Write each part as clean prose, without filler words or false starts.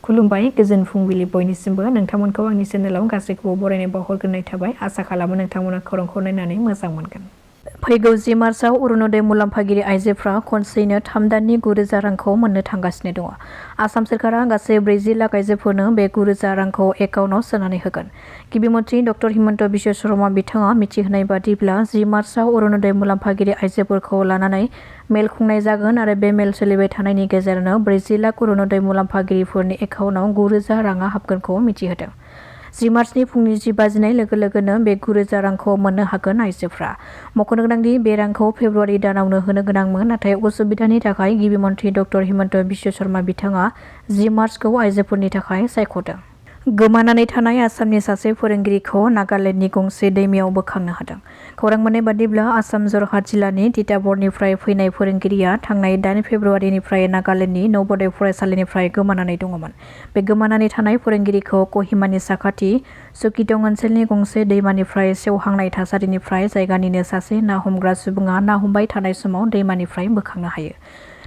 खुलुमबाय गोजोन फुंबिलि बयनिसिमबो नोंथांमोनखौ आंनि चेनेलाव गासैखौबो बरायनाय बावहरग्रोनाय थाबाय आसा खालामो नोंथांमोना खौरांखौ नायनानै मोजां मोनगोन। फैगौ 10 मार्चआव अरुणोदय मुलाम्फागिरि आइजोफ्रा खनसेयैनो 3 दाननि 9,000 रांखौ मोननो थांगासिनो दङ। आसाम सोरखारा गासै 40 लाख आइजोफोरनो बे 9,000 रांखौ एकाउन्टआव सोनानै होगोन। गिबि मन्थ्रि डक्टर हिमन्त बिश्व शर्मा बिथाङा मिथिहोनाय बादिब्ला 10 मार्चआव अरुणोदय मुलाम्फागिरि आइजोफोरखौ लानानै मेल खुंनाय जागोन आरो बे मेल सोलिबाय थानायनि गेजेरावनो 40 लाख अरुणोदय मुलाम्फागिरिफोरनि एकाउन्टआव 9,000 राङा हाबगोनखौ मिथिहोदों। 10 मार्चनि फुंनि 10 बाजिनाय लोगो लोगोनो बे 9,000 रांखौ मोननो हागोन आइजोफ्रा। मख'नो गोनांदि बे रांखौ फेब्रुवारि दानावनो होनो गोनांमोन, नाथाय उसुबिदानि थाखाय गिबि मन्थ्रि डक्टर हिमन्त बिश्व शर्मा बिथाङा 10 मार्चखौ आइजोफोरनि थाखाय सायख'दों। गोमानानै थानाय आसामनि सासे फोरोंगिरिखौ नागालेण्डनि गंसे दैमायाव बोखांनो हादों। खौरां मोननाय बादिब्ला आसाम जरहाट जिल्लानि तिताबरनिफ्राय फैनाय फोरोंगिरिया थांनाय 8 फेब्रुवारिनिफ्राय नागालेण्डनि नवोदय फरायसालिनिफ्राय गोमानानै दङमोन। बे गोमानानै थानाय फोरोंगिरिखौ कहिमानि साखाथि सुकिटं ओनसोलनि गंसे दैमानिफ्राय सेवहांनाय थासारिनिफ्राय जायगानिनो सासे ना हमग्रा सुबुङा ना हमबाय थानाय समाव दैमानिफ्राय बोखांनो हायो।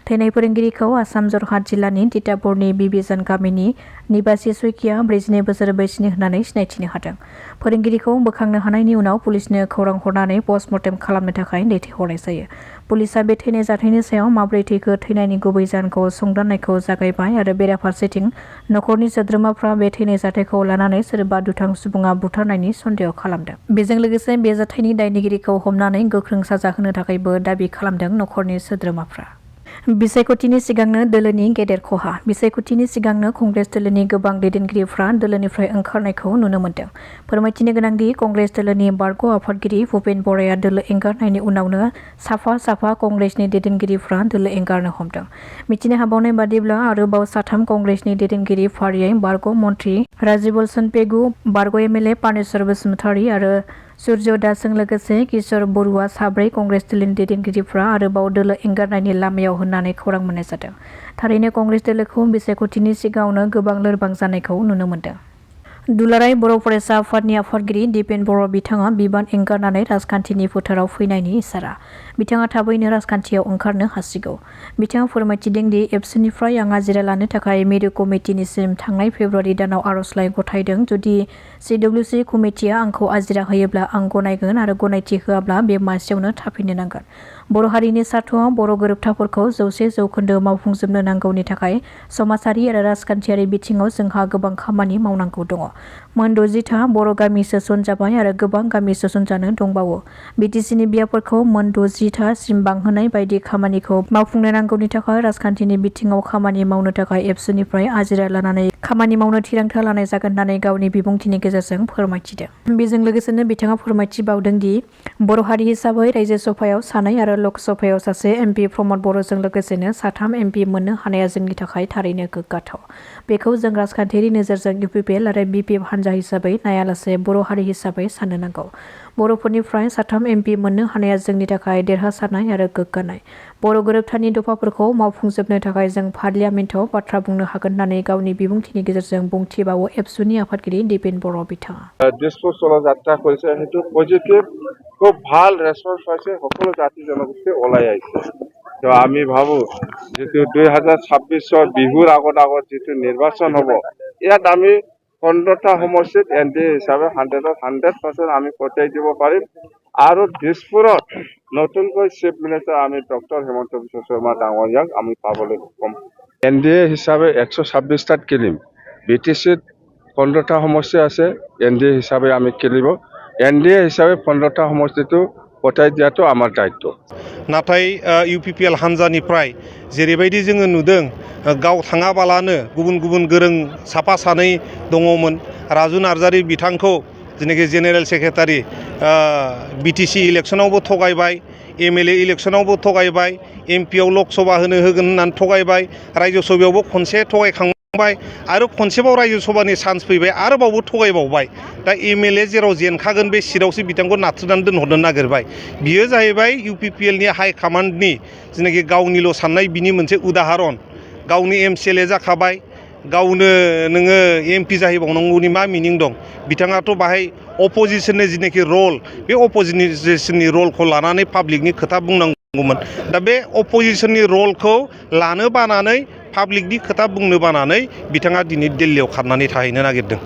थैनाय फोरोंगिरिखौ आसाम जरहाट जिल्लानि तिताबरनि बिबिजान गामिनि निबासि सयकिया 42 बोसोर बैसोनि होननानै सिनायथिनो हादों। फोरोंगिरिखौ बोखांनो हानायनि उनाव पुलिसनो खौरां हरनानै पस्टमर्टेम खालामनो थाखाय दैथायहरनाय जायो। पुलिसआ बे थैनाय जाथायनि सायाव माबोरै थैखो, थैनायनि गुबै जाहोनखौ संदाननायखौ जागायबाय आरो बेराफारसेथिं नखरनि सोद्रोमाफ्रा बे थैनाय जाथायखौ लानानै सोरबा दुथां सुबुङा बुथारनायनि सन्देह खालामदों। बेजों लोगोसे बे जाथायनि दायनिगिरिखौ हमनानै गोख्रों साजा होनो थाखायबो दाबि खालामदों नखरनि सोद्रोमाफ्रा। बिसायख'थिनि सिगांनो दोलोनि गेदेर खहा। बिसायख'थिनि सिगांनो कंग्रेस दोलोनि गोबां दैदेनगिरिफ्रा दोलोनिफ्राय ओंखारनायखौ नुनो मोन्दों। फोरमायथिनो गोनांदि कंग्रेस दोलोनि बारग' आफादगिरि भुपेन बराया दोलो एंगारनायनि उनावनो साफा कंग्रेसनि दैदेनगिरिफ्रा दोलो एंगारनो हमदों। मिथिनो हाबावनाय बादिब्ला आरोबाव 3 कंग्रेसनि दैदेनगिरि फारियै बारग' मन्त्रि राजिबलसन पेगु, बारग' एमएलए पानेश्वर बसुमतारी आरो सूर्य दासजों लोगोसे किशोर बरुवा 4 कंग्रेस दोलोनि दैदेनगिरिफ्रा आरोबाव दोलो एंगारनायनि लामायाव होननानै खौरां मोननाय जादों। थारैनो कंग्रेस दोलोखौ बिसायख'थिनि सिगाङावनो गोबां लोरबां जानायखौ नुनो मोन्दों। दुलाराय बर' फरायसा आफादनि आफादगिरि दिपेन बर' बिथाङा बिबान एंगारनानै राजखान्थिनि फोथाराव फैनायनि इसारा। बिथाङा थाबैनो राजखान्थियाव ओंखारनो हासिगौ। बिथाङा फोरमायथिदों दि एबसुनिफ्राय आं आजिरा लानो थाखाय मिरु कमिटिनिसिम थांनाय फेब्रुवारि दानाव आर'जलाइ गथायदों। जुदि CWC कमिटिया आंखौ आजिरा होयोब्ला आं गनायगोन आरो गनायथि होआब्ला बे मासेयावनो थाफिननो नांगोन। बर' हारिनि स्वार्थआव बर' गोरोबथाफोरखौ 100% मावफुंजोबनो नांगौनि थाखाय समाजारि आरो राजखान्थियारि बिथिङाव जोंहा गोबां खामानि मावनांगौ दङ। मोन 60था बर' गामि सोसनजाबाय आरो गोबां गामि सोसनजानो दंबावो। BTCनि बियाबफोरखौ मोन 60था सिम बांहोनाय बायदि खामानिखौ मावफुंनो नांगौनि थाखाय राजखान्थिनि बिथिङाव खामानि मावनो थाखाय एबसुनिफ्राय आजिरा लानानै खामानि मावनो थिरांथा लानाय जागोन होननानै गावनि बिबुंथिनि गेजेरजों फोरमायथिदों। बेजों लोगोसेनो बिथाङा फोरमायथिबावदों दि बर' हारि हिसाबै रायजो सभायाव 2 आरो लक सभायाव सासे MP प्रमद बर'जों लोगोसेनो 3 MP मोननो हानाया जोंनि थाखाय थारैनो गोग्गाथाव। बेखौ जों राजखान्थियारि नोजोरजों UPPL आरो BPF हानजा हिसाबै नायालासे बर' हारि हिसाबै साननो नांगौ। बर'फोरनिफ्राय 3 MP मोननो हानाया जोंनि थाखाय देरहासारनाय आरो गोग्गानाय। बर' गोरोबथानि दफाफोरखौ मावफुंजोबनो थाखाय जों पार्लियामेन्टआव बाथ्रा बुंनो हागोन होननानै गावनि बिबुंथिनि गेजेरजों बुंथिबावो एबसुनि आफादगिरि दिपेन बर' बिथाङा। ডিছপ'জল যাত্ৰা কৰিছে সেইটো পজিটিভ, খুব ভাল ৰেছপন্স পাইছে, সকলো জাতি জনগোষ্ঠী ওলাই আহিছে। তো আমি ভাবোঁ যিটো 2026 বিহুৰ আগত যিটো নিৰ্বাচন হ'ব, ইয়াত আমি 15টা সমষ্টিত NDA হিচাপে 100% আমি পঠিয়াই দিব পাৰিম। আৰু দিছপুৰত নতুনকৈ চিফ মিনিষ্টাৰ আমি ডক্টৰ হিমন্ত বিশ্ব শৰ্মা ডাঙৰীয়াক আমি পাবলৈ সক্ষম। NDA হিচাপে 126টাত কিনিম। BTCত 15টা সমষ্টি আছে, NDA হিচাপে আমি খেলিব। NDA হিচাপে 15টা সমষ্টিটো পঠাই দিয়াটো আমাৰ দায়িত্ব। नाथाय UPPL हानजानिफ्राय जेरैबायदि जोङो नुदों, गाव थाङाबालानो गुबुन गोरों साफा सानै दङमोन। राजु नार्जारी बिथांखौ जेनेखि जेनेरेल सेक्रेटारि BTC इलेक्शनावबो थगायबाय, MLA इलेक्शनावबो थगायबाय, MPआव लक सभा होगोन होननानै थगायबाय, रायजो सभायावबो खनसे थगायखांबाय आरो खनसेबाव रायजो सभानि चान्स फैबाय आरोबावबो थगायबावबाय। दा MLA जेराव जेनखागोन बे सिटआवसो बिथांखौ नाथ्रोदनानै दोनहरनो नागिरबाय। बियो जाहैबाय UPPLनि हाइ कमान्डनि जेनाखि गावनिल' साननाय बिनि मोनसे उदाहरन। गावनि MCLA जाखाबाय, गावनो नोङो MP जाहैबावनांगौनि मा मिनिं दं? बिथाङाथ' बाहाय अपोजिशननि जिनाखि रल, बे अपोजिशननि रलखौ लानानै पाब्लिकनि खोथा बुंनांगौ नांगौमोन दा बे अपोजिशननि रलखौ लानो बानानै पाब्लिकनि खोथा बुंनो बानानै बिथाङा दिनै दिल्लीयाव खारनानै थाहैनो नागिरदों।